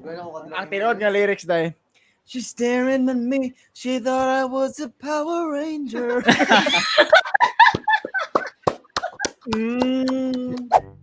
Ang tinuod nga lyrics dai. She's staring at me. She thought I was a Power Ranger.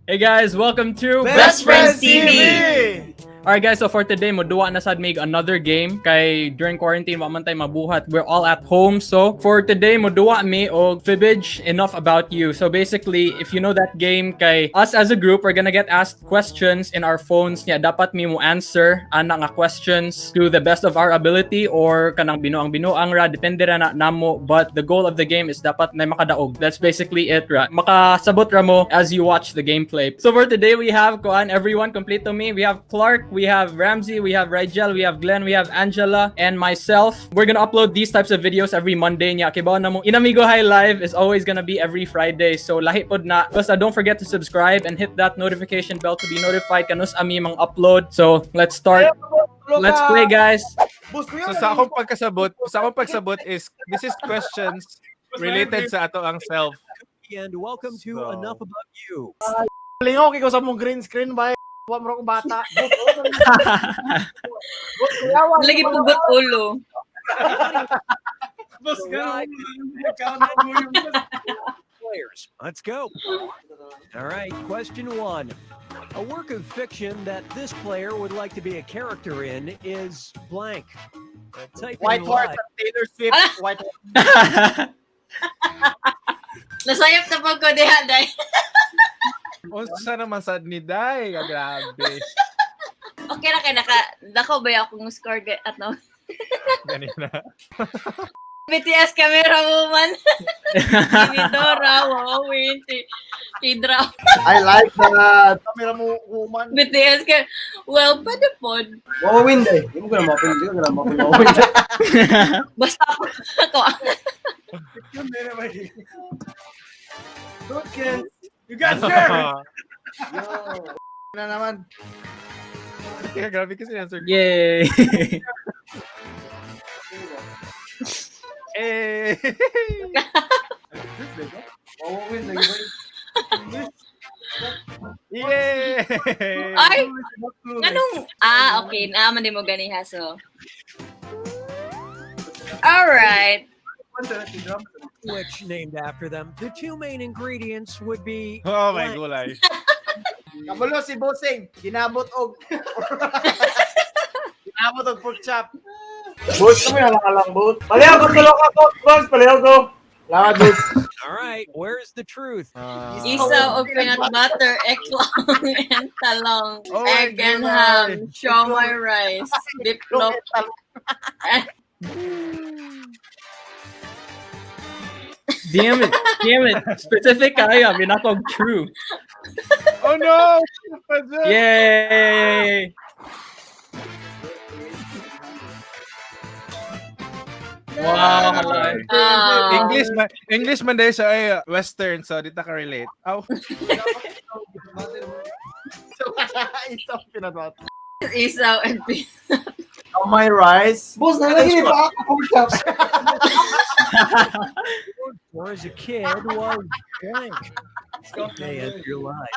Hey guys, welcome to Best Friends TV! Alright guys, so for today, moduwa na sad mig another game. Kay during quarantine, wa man tay mabuhat. We're all at home. So for today, moduwa mi og Fibbage Enough About You. So basically, if you know that game, kay us as a group, we're gonna get asked questions in our phones niya. Dapat mi mo answer ana nga questions to the best of our ability or kanang binuang binuang ra, depende ra na namo. But the goal of the game is dapat na makadaog. That's basically it ra. Makasabot ra mo as you watch the gameplay. So for today, we have kuan everyone complete to me. We have Clark, we have Ramsey, we have Rigel, we have Glenn, we have Angela, and myself. We're gonna upload these types of videos every Monday niya. Kibaw na mo, Inamigo High Live is always gonna be every Friday. So lahi pod na. Basta don't forget to subscribe and hit that notification bell to be notified kanus ami mang upload. So let's start. Let's play, guys. So sa akong pagsabot is this is questions related sa ato ang self. And welcome to Enough About You. Lingaw kay ko sa mong green screen ba? Wa mo akong bata. Lagi pugot ulo. Players, let's go. All right, question one. A work of fiction that this player would like to be a character in is blank. Type White in Horse live. at Taylor Swift. White Horse. Nasayop na pag ko diha day. Unsa naman sad ni Dai, grabe. Okay ra kay naka dako ba akong score at no. Ganina. BTS camera woman. Timidora, wow, win. Kidra. I like that. Camera mo woman. BTS ka. Well, pwede pod. Wow, win day. Di mo ko na mapin, di ko na mapin. Wow, win. Basta ako. Ako. You got scared. Na naman. Teka, grabe kasi answer ko. Yay! Eh. Wow, win lagi boy. Yay! Ay, anong ah okay, naaman din mo ganiha so. All right. Which named after them. The two main ingredients would be Oh my blank. gulay. Kamulo si Bossing. Ginabot og Ginabot og pork chop. Boss, kami halang-halang boss. Palayaw ko tulong ako, boss. Palayaw ko. Salamat, boss. All right, where's the truth? Isaw of peanut butter, eklong, and talong, Oh my egg and gulay. ham, siomai rice, diplop. Damn it! Damn it! Specific kayo, binakog true. Oh no! Yay! Wow. Ah. English man, English man dahil siya ay western so di ta ka relate. Aw. Isaw peanut butter. Isaw and peanut. Oh my rice. Boss, nalagay pa ako pork chop. Or as a kid was blank. May end your life.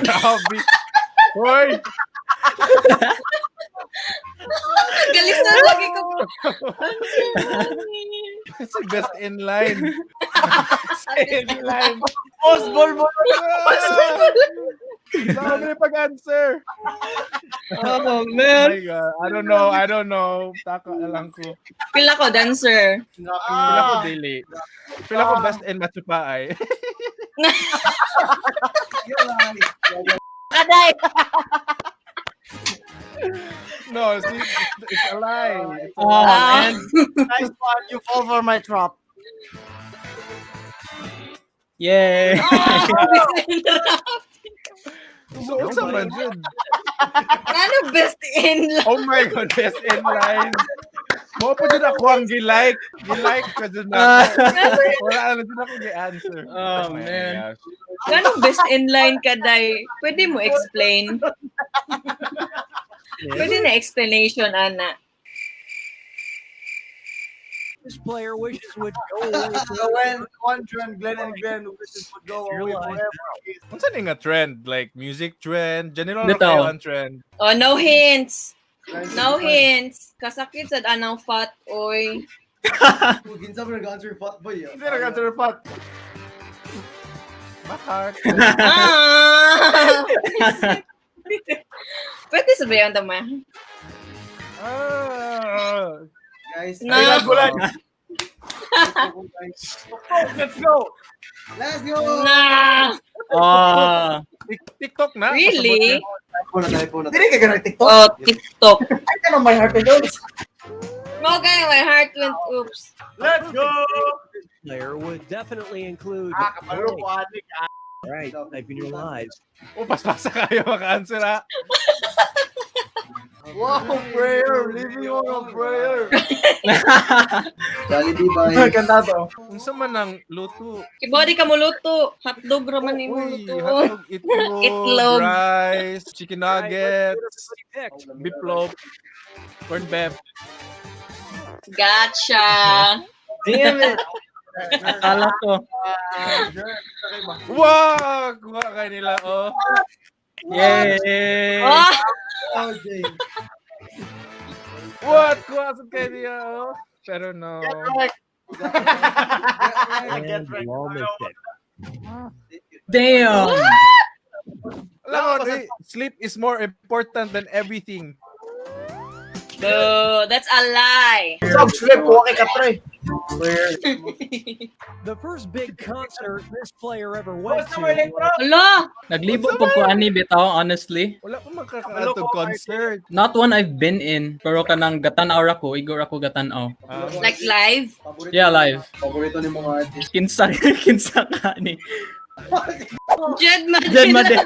Grabe. Hoy! Galis na lagi ko. It's the best in line. Best in line. Boss, bol bol. Dami pag-answer. Oh Oh man. my God. I don't know. I don't know. Taka na lang ko. Pila ko dancer. Pila ko dili. Pila ko best in Machupaay. Kaday. No, see, it's a lie. It's a Oh lie. man. Nice one. You fall for my trap. Yay! Best in rap. So, unsa man jud? Ano best in line? Oh my God, best in line. Mo po jud ako ang gi-like. Gi-like ka jud na. Wala na jud ako gi-answer. Oh, my man. gosh. Ano best in line ka, Day? Pwede mo explain? Pwede na explanation, ana. This player wishes would go away So when one trend, Glenn and Glenn wishes would go Your away life. forever. Is Unsa ni nga trend? Like music trend? General na Bitaw. kayo ang trend. Oh, no hints. No hints. Kasakit sad anang fat oy. Kinsa mo nag-answer fat boy. Hindi nag-answer fat. Mahak. Ah! Pwede sabihan tama. Ah. Guys, No. Gulat. Let's go! Let's go! Na. Ah. TikTok na. Really? Typo na, typo na. Dili ka ganang TikTok. Oh, TikTok. Ay, ka my heart and oops. Okay, my heart went oops. Let's go! Player would definitely include Ah, kabalo blank. ko, adik. All right, type in your lives. O, paspasa kayo maka-answer ah. Wow, prayer! Living on a prayer! Jollibee, bye. Ganda to. Unsa man ang luto? Ibody ka mo luto. Hotdog ra man nimo Uy, luto. hotdog, itlog, Itlog. rice, chicken All right, nuggets, let's see what everybody picked. beefloaf. Corned beef. Gotcha. Damn it! Akala ko. Wow! Kuha kayo nila, oh. Yay! Oh, Oh, Jay. What? Kuha sa kayo nila, oh. Pero no. Get wrecked! And Get wrecked. you all missed it. Damn! Alam mo, eh, sleep is more important than everything. Boo, that's a lie. Stop slip ko kay Katre. The first big concert this player ever went Basta to. mo electro. Hala! Naglibog po ko ani bitaw, honestly. Wala pa makakaantog concert. Not one I've been in, pero kanang gatan-aw ra ko, igor ako gatan-aw. Ah. Like live? Paborito Yeah, live. Paborito ni mga artist. Kinsa kinsa ka ni. Jed Madela. Jed Madela.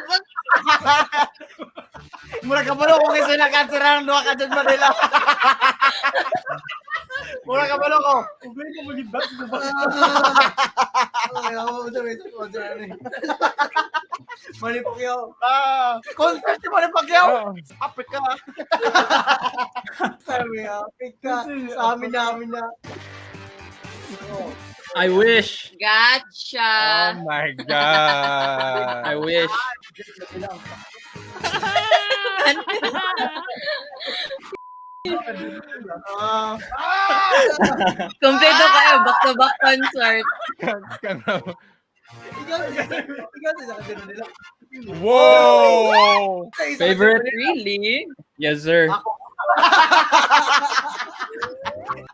Mura kabalo ko kasi nakanserahan duha ka dyan Manila. Mura kabalo ko. Ay, ako, sorry, sorry, sorry. Manny Pacquiao. Ah, concert si Manny Pacquiao. Ah. Africa. Sabi, Africa. Sa amin na, amin na. I wish. Gotcha. Oh my God. I wish. Ah, Kompleto kayo, back-to-back concert. Ikaw, ikaw, sa kanila nila. Whoa! Favorite? Really? Yes, sir.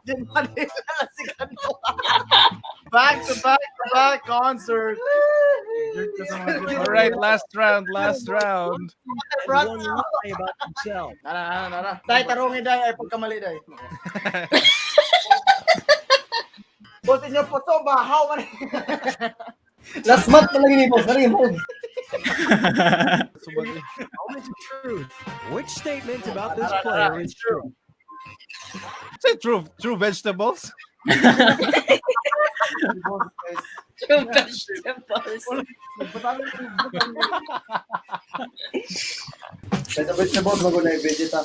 Jed Manila na si Kano. Back to back to back concert. All right, last round, last round. And one lie about themselves. Nara, nara, nara. Dai, tarungi dai, ay pagkamali dai. Boss inyo po to, bahaw man. Last month pa lang yun, boss. Ano yung hold? Moment of truth. Which statement about this player is true? Say true, true vegetables. True vegetables. Sa vegetables, bago na yung vegeta.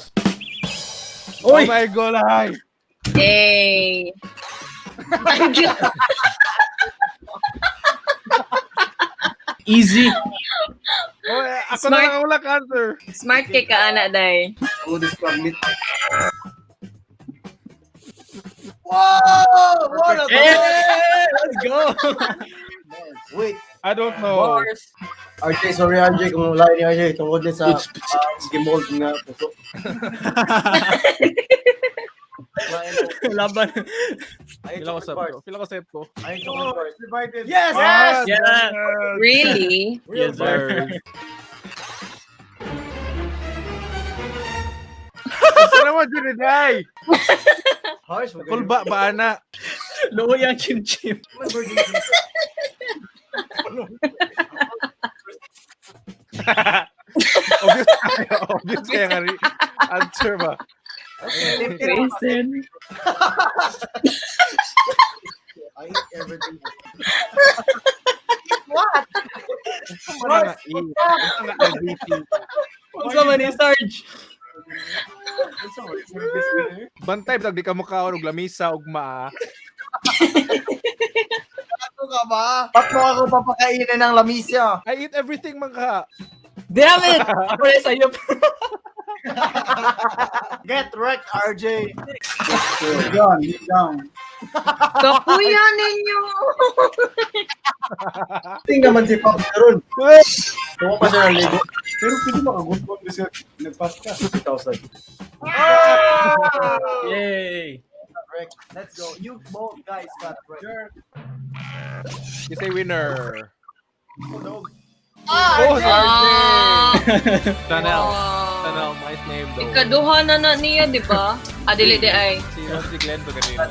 Oh Uy! my God! Yay. Ang cute. Easy. Oh, eh, ako Smart. na lang ang wala cancer. Smart kay ka, ana, day. Oh, this crab meat. Whoa! What a Hey, let's go. Wait, I don't know. Bars. RJ, sorry RJ, kung wala ni RJ, tungkol din sa gimold nga puso. Laban. Feel ako sa Feel ako safe ko. Ay, chocolate bars. Divided. Yes! Ah, Yes! Really? Yes, sir. Gusto naman dyan eh, day. Harsh, wag Kulba ba ana? Luoy ang chim-chim. Obvious kayo. Obvious kayo nga answer ba? Jason. I eat everything. What? Wala nga E. Wala nga everything. Unsa man ni Sarge? Bantay bitag di ka mukaon og lamisa og maa. Ano ka ba? Ba't mo ako papakainin ng lamisa? I eat everything, man ka. Damn it! Ako rin sa'yo. Get wrecked, RJ. Down, down. Kapuya ninyo. Ting naman si Pop karon. Tuwa pa siya ng ligo. Pero pwede makagutom kasi nag-fast ka. 2,000. Yay! Wrecked. Let's go. You both guys got wrecked. You say winner. Ah, Oh, RJ! Ah, Chanel. wow. Chanel, nice name though. Ikaduha na na niya, di ba? Ah, dili di ay. Si si Glenn to kanina.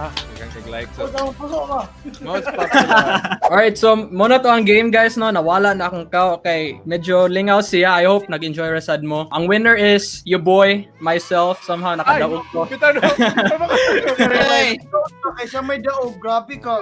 Ah, hanggang kag-like sa Puso ka. most popular. Alright, so muna to ang game, guys, no. Nawala na akong kao kay medyo lingaw siya. I hope nag-enjoy ra sad mo. Ang winner is your boy, myself. Somehow nakadaog ko. Bitaw no. Ay. Okay, siya may daog. Grabe ka.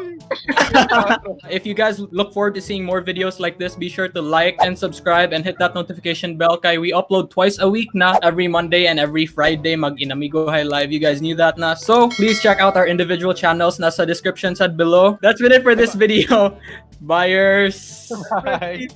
If you guys look forward to seeing more videos like this, be sure to like and subscribe and hit that notification bell kay we upload twice a week na, every Monday and every Friday, mag Inamigo High Live. You guys knew that na. So please check out our individual channels nasa description sad below. That's been it for this video. Buyers. Bye.